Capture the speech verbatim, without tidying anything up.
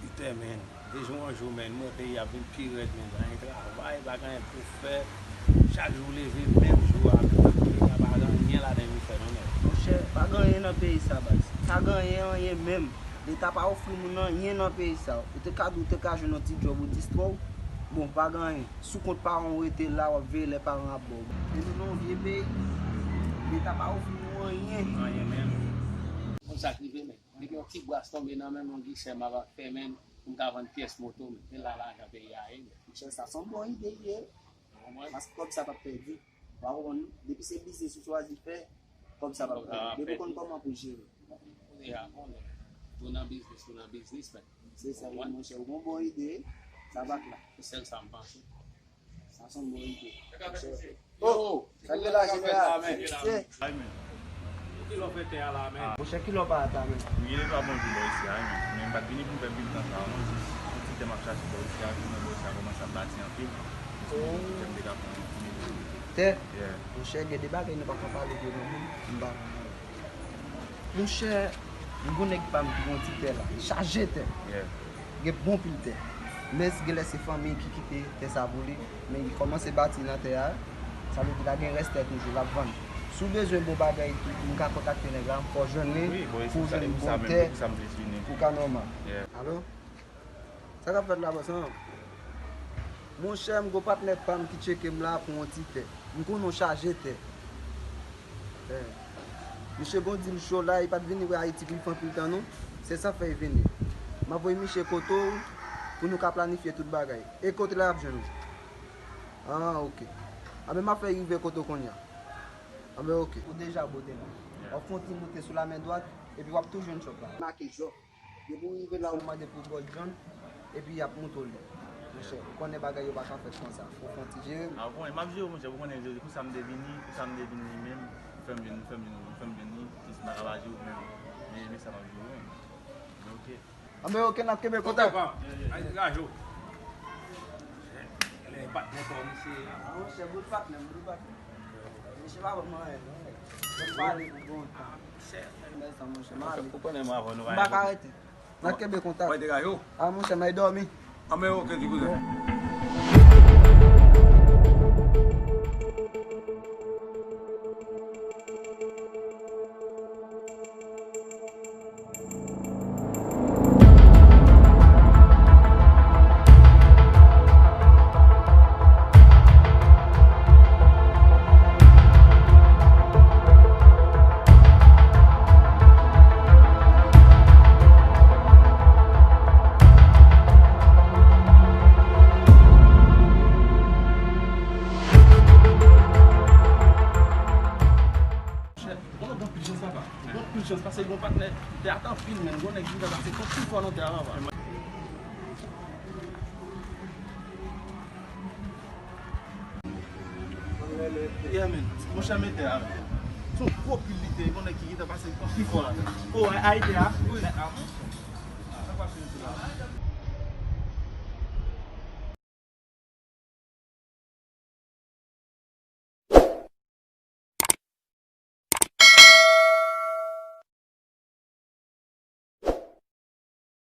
Pita, men, de jou an jou, men, m wè peyi a vin pi rèd, men, pa gen travay, pa gen anyen pou fè. Chak jou leve, menm jou a, men, peyi a pa gen anyen ladan pou fè, non, men. Monchè, pa gen anyen nan peyi sa, baz. Pa gen anyen, anyen menm. Leta pa ofri moun anyen nan peyi sa. Ou te ka di w te ka jwenn yon ti djòb ou distrè w. Bon, pa gen anyen. Sou kont paran w rete la, w ap veye lè paran ap ba w. E nou nan yon vye peyi. Leta pa ofri nou anyen. Anyen menm. Konn sa k rive, men. Depi yon ti bras tonbe nan men m, yon gisè m ap ap fèmen l pou m ka vann pyès moto m. Men la lajan peyi a ye, men. Monchè, sa se yon bon ide li ye. Ou konprann? Paske kòb sa p ap pèdi. Ou pa konprann? Depi se biznis ou chwazi fè, kòb sa p ap pèdi. Depi ou konn kòman pou jere. Ou deja konnen. Ou nan biznis, ou nan biznis, men. Se sa, monchè. Ou gon bon ide, sa pa k la. Se sèl sa m panse. Sa se yon bon ide. Oh, sa k gen la, jeneral? Ay, men. Ki lè w fè tè a la, men? Ah, monchè, ki lè w pa ata, men? M gen de twa bon jou bò isi a, men. Men m pa t vini pou m fè pil tan sa, non. Jis yon ti tè m ap chache bò isi a, jounen bò isi a kòmanse ap bati anpil. Oh. Jis m te ka pran yon ti nèg. Tè? Yeah. Monchè, gen de bagay nou pa ka pale de non, men m pa konn. Monchè, m gon nèg pa m ki gon ti tè la. Li chaje tè. Yeah. Gen bon pil tè. Men si gen lè se fanmi ki kite tè sa pou li, men li kòmanse bati nan tè a, sa vle di la gen rès tè toujou, l ap vann. Si w bezwen bon bagay tou, m ka kontakte nèg la, fò w jwenn li, pou w jwenn bon tè, pou w ka nòmal. Alo? Sa k ap fèt la, bòs, an? Monchè, m gon patnè pa m ki tcheke m la pou yon ti tè. M konnen w chaje tè. Eh. Misye gon dil cho la, li pa t vini Ayiti pou l fè anpil tan, non. Se sa fè l vini. M ap voye misye kote w pou nou ka planifye tout bagay. E kote l ap jwenn ou? Ah, ok. Anben, m ap fè l rive kote w kounye a. Anben, ok. Ou deja bote la. W ap fè yon ti moute sou la men dwat, epi w ap tou jwenn chòp la. Make jòf. Depi w rive la, ou mande pou Bòs John, epi y ap moute w li. Monchè, ou konnen bagay yo pa ka fèt konsa. Fò w fè yon ti jere l. Ah, ou konnen, m ap jere w, monchè, ou konnen, Jezi, pou sa m te vini, pou sa m te vini li menm, fè m vin, fè m vin, fè m vin li, jis m pa ka pa jere w, men, men, men sa m ap jere w, men. Men ok. Anben, ok, n ap kenbe kontak. Ay, degaje w. Lè patnè pa w, misye. Ah, monchè, bout patnè m, bout patnè m. Misye pa ban m anyen, non. Mwen pale pou bon tan. Mèsi, monchè, m ale. Ou konnen mwen avè w, nou pa gen pwoblèm. M pa ka rete. N ap kenbe kontak. Mwen degaje w. Ah, monchè, m al dòmi. Anben, ok, ti kouzen. Monchè, ou gen anpil chans, papa. Ou gen anpil chans, paske gon patnè tè a t anpil, men gon nèg ki ta pase kont pi fò nan tè a, papa. Yeah, man. Monchè, men tè a. Se yon gwo pil li te ye, gon nèg ki gentan pase kont pi fò la. Oh, a, a, tè a? Wi. Sa pase sou la?